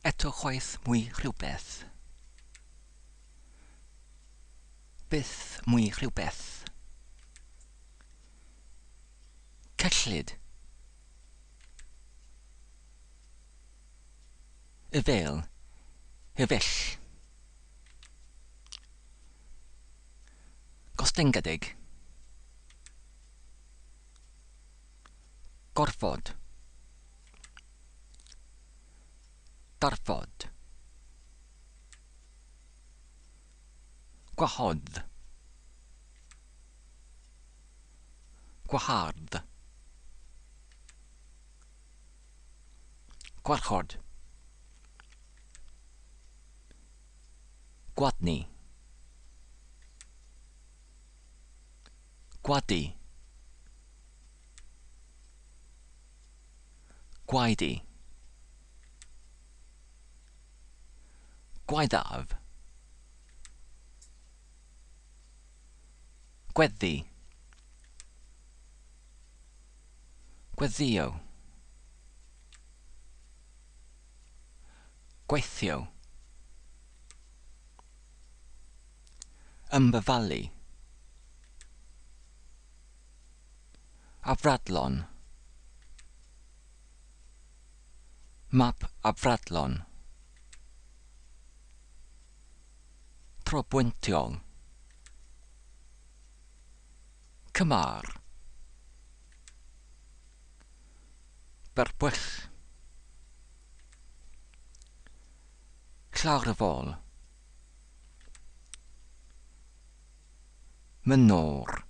Eto chwaith mwy rhywbeth. Byth mwy rhywbeth. Cyllid. Y fel. Y fyll. Gostyngedig. Gorfod. Darfod. Gwahodd. Gwahardd. Gwarchod. Gwadni. Gwadu. Gwaedu. Gwaeddaf. Gweddi. Gweddïo. Gweithio. Ymddyfalu. Afradlon. Map afradlon. Trobwyntiol. Cymar. Berbwyll. Llarfol. Mynor.